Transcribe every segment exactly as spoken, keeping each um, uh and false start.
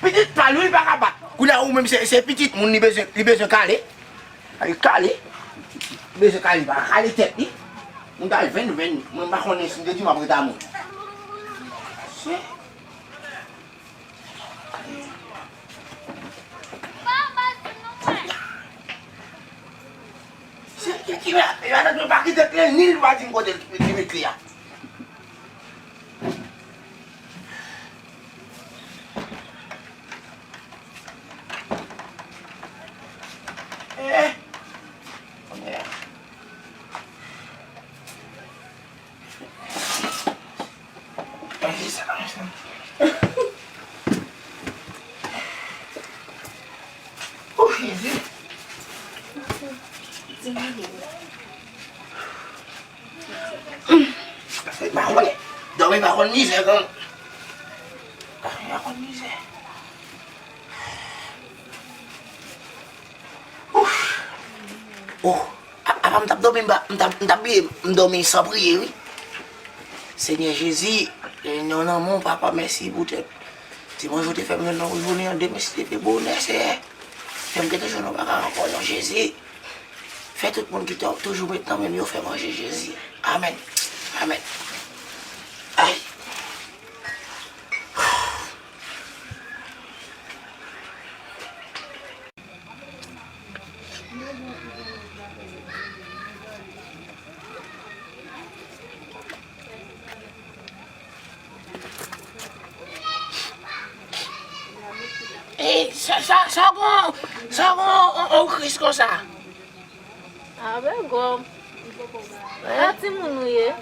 Pitit pa l wi, li pa ka bat. Kounye a ou menm se, se pitit moun li bezwen, li bezwen kale. Li kale. Li bezwen kale, li pa ka kale tèt li. Moun ta venn, venn, mwen m pa konnen si m te di m ap ret a moun. Se Se ki, ki, ki, ki, ki pa kite kle ni li pa di m kote li met kle a. Eh, kounye a. Gade sa, gade sa. Oh, Jezi. Pase pa konnen. Dòmi pa konn mizè, kan. Dòmi pa konn mizè. Ouf. Oh. A, apa m t ap dòmi, m pa, m t ap, m t ap bliye, m dòmi san priye, wi. Senyè Jezi, non nan men w, papa, mèsi poutèt dimanch ou te fè m jwenn nan jounen an, demen si te vle bonè, Senyè. Fè m gentan jwenn yon bagay ankò, non, Jezi. Fè tout moun ki te toujou met nan men m yo fè manje, Jezi. Amèn. Amèn. Ay. E sa, sa, sa gon, sa gon on, on kris konsa. A, bègòm. Hein? A, timoun ou ye?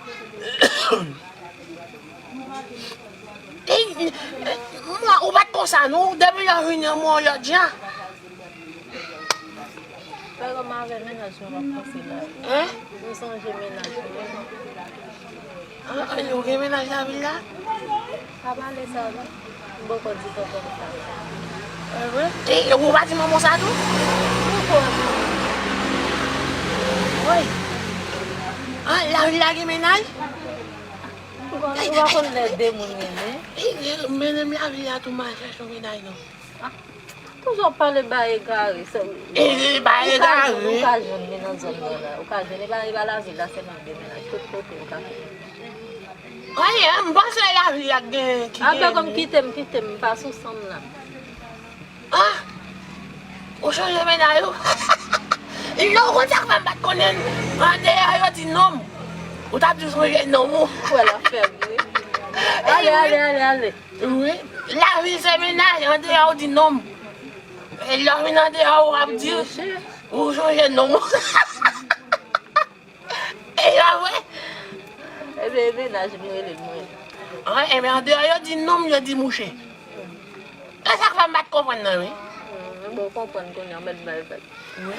E, e, mwen, ou pa t konsa, non? Depi lè w vini an, mwen, yon lòt jan. Bègòm, avè mennaj mwen m ap panse la. Hein? Mwen sonje mennaj mwen. Ah, ah, ou gen mennaj lavil la? Pa pale sa, non. M poko di tonton m sa. E vre? E, e ou pa di manman w sa tou? Poko, non. Woy. Ah, lavil la gen mennaj? Ou pa, ou pa konn lè de moun renmen? E, e, menm lavil la tou m al chèche yon mennaj, non. Ah, toujou ap pale bagay egare, se, e, e, bagay egare. Ou ka jwenn, ou ka jwenn li nan zòn nan la. Ou ka jwenn, e pa, e pa lavil la sèlman gen mennaj, tout kote ou ka jwenn. Anyen, m panse lavil la gen, ki gen. Apre kòm kite m, kite m, m pa sou san m la. Ah! Ou chanje mennaj ou? Non, ou konn sa k fè m pa t konnen l? Andeyò yo di nonm. Ou t ap di w chanje nonm ou. Ou wè l ap fè m ri. Ale, ale, ale, ale. Wi. Lavil se mennaj, andeyò ou di nonm. E lè w vin andeyò, w ap di, ou chanje nonm. E sa vre? Ebyen, e mennaj m rele l mwen. An, ebyen, andeyò, yo di nonm, yo di mouche. E sa k fè m pa t konprann nan, wi. Hmm, bon, konprann kounye a, w mèt bay vag. Wi.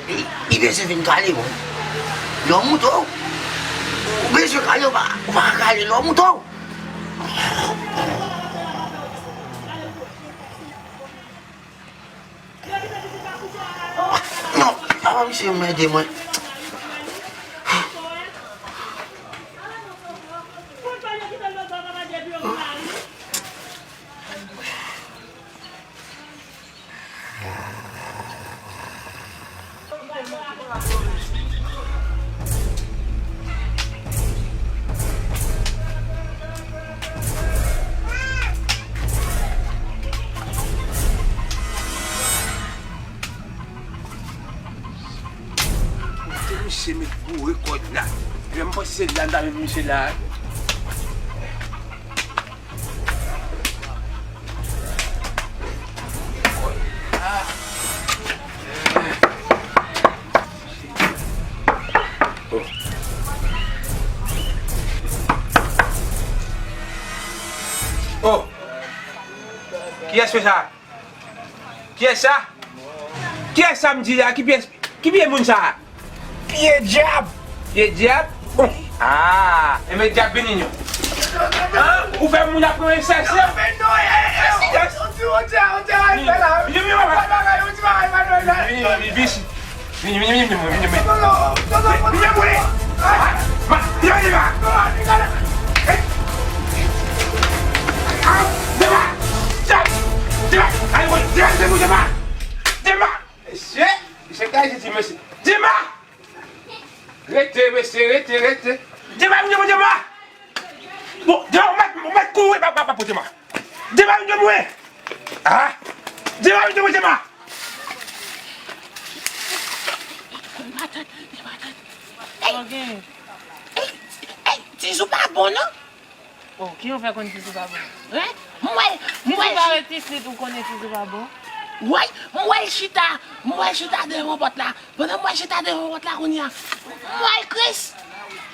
Li, li bezwen vin kale, bon. Lè w moute w, ou bezwen kale, ou pa, ou pa ka kale lè w moute w. Non, apa misye mède mwen. Kote misye met boure kòd la? Lè m panse se la m ta jwenn misye la. Oh! Kiyès fè sa? Kiyès sa? Kiyès sa m di la? Ki pyès, ki pye moun sa? Pye dyab! Pye dyab? Oh. Ah, enben dyab vini non. Hein? Ou fè moun ap pran sèse? Vini, vini, vini, vini. Vini, vini, vini, vini, vini. Vini, vini. Ah, ma, vini, vini, ma. Ay, mwen, Dema, Dema, Dema! Mesye, mesye, kay di mesye. Dema! Rete, mesye, rete, rete. Dema, vin jwenn mwen, Dema! Bon, Dema, ou mèt, ou mèt kouri, pa, pa, pa pou Dema. Dema, vin jwenn mwen! Ah! Dema, vin jwenn mwen, Dema! Ey! Ey! Ey! Tizou pa bon, non? Oh, ki ou fè konn Tizou pa bon? Hein? M wè l, m wè l. Tizou pa ret isit, ou konnen Tizou pa bon? Wi, m wè l chita, m wè l chita devan pòt la. Pandan m wè l chita devan pòt la kounye a, m wè l Kris.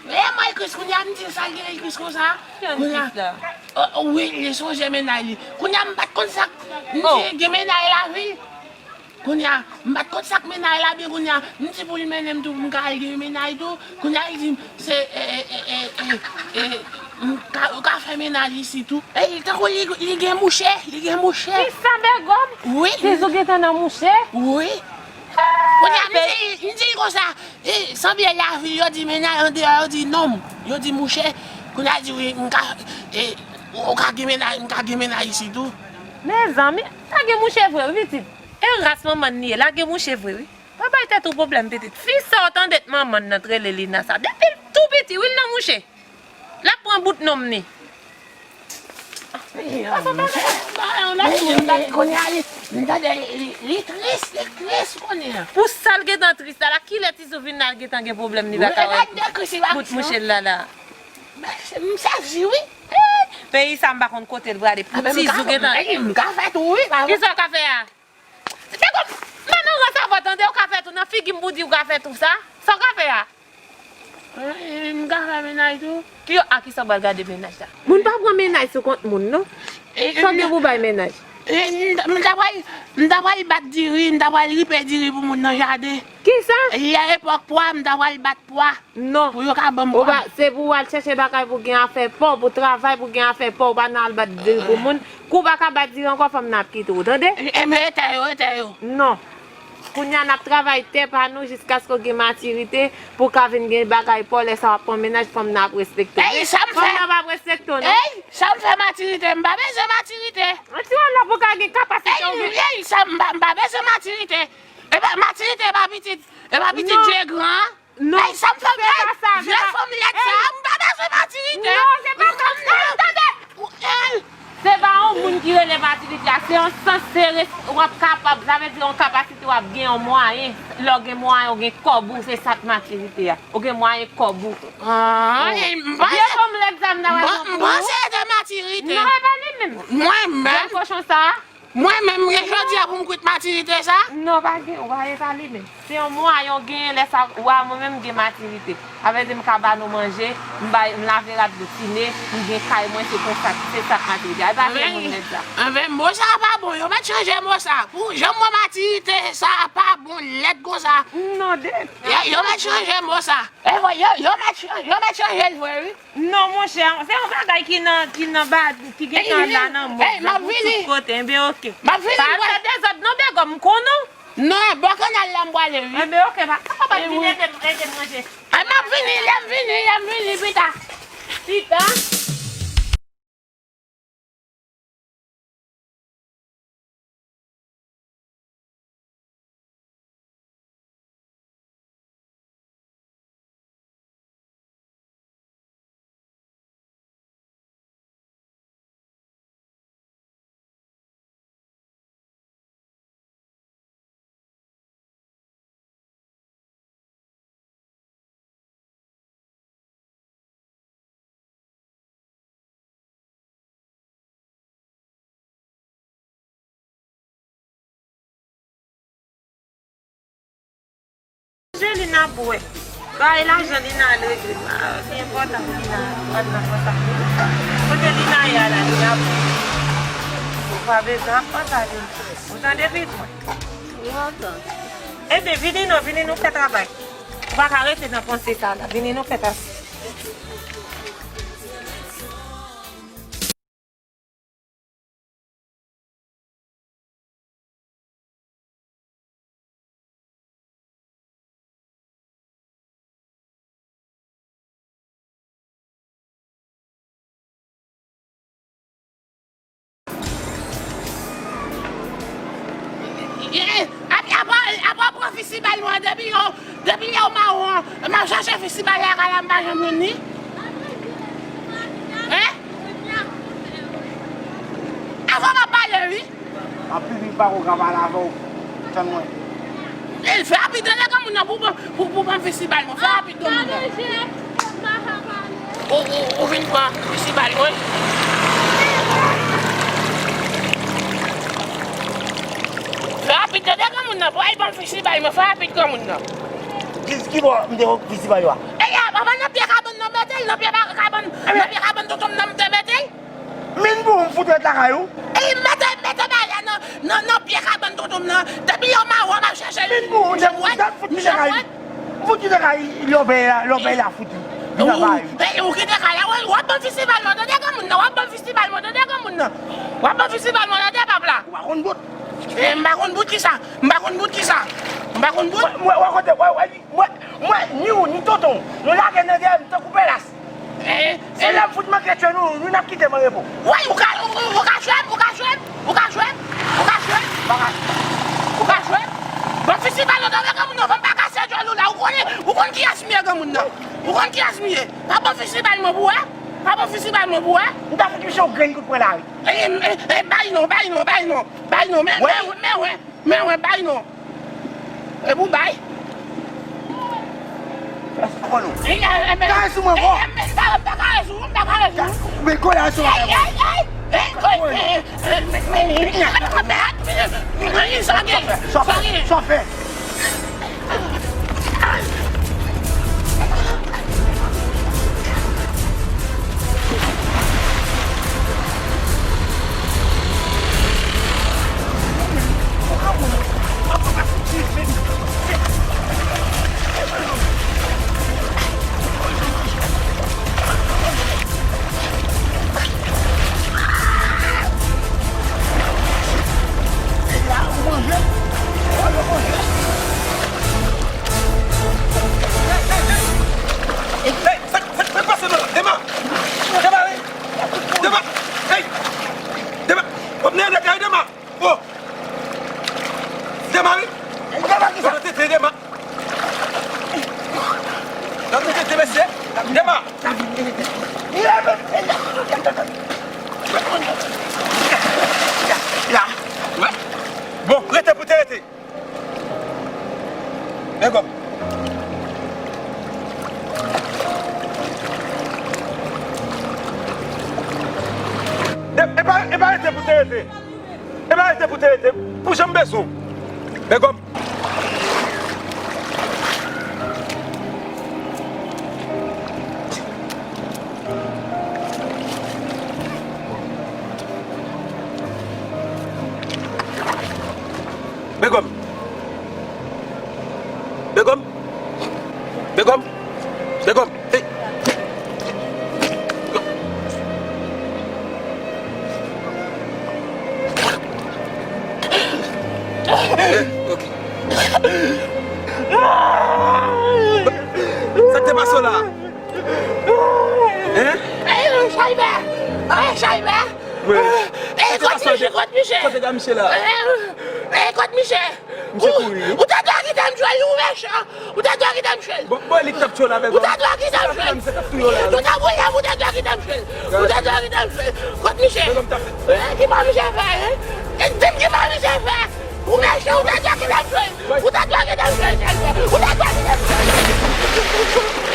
Lè m wè l Kris kounye a, m di sa l gen l Kris konsa. Ki an Kris la? Oh, oh, wi, li sonje mennaj li. Kounye a, m pa t konn sa k, m di gen mennaj la, wi. Kounye a, m pa t konn sa k mennaj la byen kounye a. M di pou l mennen m tou, pou m ka al gen mennaj tou. Kounye a, li di m, se, e, e, m ka, ou ka fè mennaj isit tou. E, li tankou li, li gen mouche, li gen mouche. Kisa, bègòm? Wi. Tizou gentan nan mouche? Wi. Kounye a, m di, m di l konsa, e, sanble lavil, yo di mennaj, andeyò, yo di nonm, yo di mouche. Kounye a, di wi, m ka, e, ou ka gen mennaj, m ka gen mennaj isit tou. Mezanmi, sa gen mouche vre, wi, pitit. E ras manman n li ye, l a gen mouche vre, wi. Pa bay tèt ou pwoblèm, pitit. Fi sa w tande t manman n nan t rele Lina sa. Depi l tou piti, wi, l nan mouche. L ap pran bout nonm ni. Kounye a, li, m tande li, li, li tris, li tris kounye a. Pou sa l gentan tris la, la, kilè Tizou vin la, l gentan gen pwoblèm, li pa ka wè bout mouche l la, la. M sezi, wi. Peyi sa, m pa konn kote l prale. Pou Tizou gentan. M ka fè tou, wi. Kisa w ka fè a? Se kòm, m pa nan rans avè w tande, ou ka fè tou nan figi m pou di ou ka fè tou sa. Sa w ka fè a? Eh, m ka fè mennaj tou. Ki yo, a kisa w pral gade mennaj la? Moun pa pran mennaj sou kont moun, non. Sa w gen pou bay mennaj? Eh, m ta pral, m ta pral bat diri, m ta pral ripe diri pou moun nan jaden. Kisa? Lè epòk pwa, m ta pral bat pwa. Non. Pou yo ka ban m pwa. Se pou w al chèche bagay pou gen afè pa w, pou travay pou gen afè pa w, ou pa nan al bat diri pou moun. Kou w pa ka bat diri ankò, fanm nan ap kite w, tande? E, e, men etè yo, etè yo. Non. Kounye a, n ap travay tè pa nou jiskaske w gen matirite pou w ka vin gen bagay pa w, lè sa w ap pran mennaj, fanm nan ap respekte w. Ey, sa m fè? Fanm nan p ap respekte w, non. Ey, sa m fè matirite? M pa bezwen matirite. An ti wè la pou w ka gen kapasite w gen. Ey, ey, sa m pa, m pa bezwen matirite. E pa, matirite e pa pitit, e pa pitit je gran. Non, ey, sa m fè, se pa sa, vye fanm lèd sa, m pa bezwen matirite. Non, se pa sa, non, tande. Se pa yon moun ki rele matirite a, se yon sans, se res-, w ap kapab, sa vle di yon kapasite w ap gen yon mwayen. Lè w gen mwayen, w gen kòb ou, se sa k matirite a. Ou gen mwayen kòb ou. Ah, m panse, vye fanm lèd sa m ta wè m panse se matirite. Non, e pa li menm. Mwen menm. Vye kochon sa. Mwen menm, gen jodi a pou m kwit matirite sa? Non, pa gen, ou pa, e pa li menm. Se yon mwayen w genyen lè sa, ou a mwen menm m gen matirite. Sa vle di m ka ba nou manje, m bay, m lave rad nou tine, m gen kay mwen, se konsa, se sa k matirite. E pa vye moun lèd sa. Anben, mo sa pa bon, yo mèt chanje mo sa. Pou jan m wè matirite sa pa bon lèd konsa. Non, de. Yo, yo mèt chanje mo sa. E vre, yo, yo mèt chanje, yo mèt chanje l vre, wi. Non, monchè, se yon bagay ki nan, ki nan ba, ki gentan la nan mond lan, pou tout kote. Enben, oke. M ap vini, m ap vini. Pa al fè dezòd non, bègòm, m konnen w. Non, bò kanal la m prale, wi. Enben, oke, pa, pa, pa vin ede m, ede m ranje. Ay, m ap vini, lè m vini, lè m vini, pita. Pita. Manje Lina pou wè. Bay lajan Lina al regle. Ah, li enpòtan pou Lina al nan konsa. Kote Lina ye a la, Lina pou. Ou pa bezwen ap panse a Lina. Ou tande pitit mwen? Mwen tande. Ebyen, vini non, vini nou fè travay. Ou pa ka rete nan panse sa la. Vini nou fè travay. Fistibal mwen depi yo, depi yo mawon an, m ap chache fistibal lakay la, m pa janm jwenn li. Hein? Avan m ap pale, wi. Anpil, m pa ko ka pale avè w. Tann mwen. E fè rapid, tande granmoun nan pou, pou, pou ban fistibal mwen. Fè rapid, granmoun nan. Ou, ou, ou vin pran fistibal mwen. Fè rapid, tande granmoun nan, pou al ban fistibal mwen, fè rapid granmoun nan. Ki, ki bò m te fistibal yo a? E ya, papa nan pye kabann nan mete l, nan pye pa-, kabann, nan pye kabann tonton m nan m te mete l. Min pou m fout rèt lakay ou. E mete, mete bagay la nan, nan, nan pye kabann tonton m nan. Depi yo mawon m ap chache l. Min pou m, janm wè, fout kite kay. Fout kite kay, lòbèy la, lòbèy la fout. Li nan kay. Ou kite kay la, w ap ban fistibal mwen, tande granmoun nan, w ap ban fistibal mwen, tande granmoun nan. W ap ban fistibal mwen, tande pap la. Ou pa konn bout. E, m pa konn bout kisa? M pa konn bout kisa? M pa konn bout? Mwen, mwen, mwen, kote, mwen, mwen, mwen, ni ou, ni tonton, nou lage nan dèyè m tankou pèlas. E, e lè m fout manke tchwe nou, nou n ap kite m an repo. Woy, ou ka, ou, ou, ou ka tchwe m, ou ka tchwe m, ou ka tchwe m, ou ka tchwe m, ou ka tchwe m. Ban fistibal mwen, tande granmoun nan, fò m pa kase djòl ou la, ou konnen, ou konn kiyès m ye granmoun nan. Ou konn kiyès m ye. Pa ban fistibal mwen pou wè. Pa ban fistibal mwen pou wè. M ta fout misye yon grenn kout pwen lari. E, e, e, bay non, bay non, bay non, bay non, men, men, men, men, men, bay non. E pou bay. Kare sou mwen, bò. Kare sou mwen, bò. Men kole a sou mwen, bò. Chofè, chofè. Hey, hey, hey, sa, sa, sa k pase la? Dema! Dema, wi! Dema! Hey! Dema! W ap neye nèg la, wi, Dema! Oh! Dema, wi! Dema kisa? Dema! Dema, mesye! Dema! Bon, rete pou te rete. Bègòm. E, e pa, e pa rete pou te rete. E pa rete pou te rete. Pou jan m bezwen w. Bègòm. Bègòm. Bègòm. Bègòm. Bègòm. Hey. Hey, ok. Sa k te pase w la? Hein? Ey, Chayma! Ey, Chayma! Wi. Ey, kot Miche, kot Miche? Kote gad Miche la? Ey, kot Miche? Miche kouri. Ou ta dwe kite m tchwe l, ou mechan. Ou ta dwe kite m tchwe l. Bon, bon, li k t ap tchwe w la, bègòm. Ou ta dwe kite m tchwe l. Se t ap touye w la. Ou ta boule m, ou ta dwe kite m tchwe l. Ou ta dwe kite m tchwe l. Kot Miche? Bègòm, t ap fè. Ey, ki pa Miche fè, hein? Di m ki pa Miche fè. Ou mechan, ou ta dwe kite m tchwe l. Ou ta dwe kite m tchwe l, Chayma. Ou ta dwe kite m tchwe l.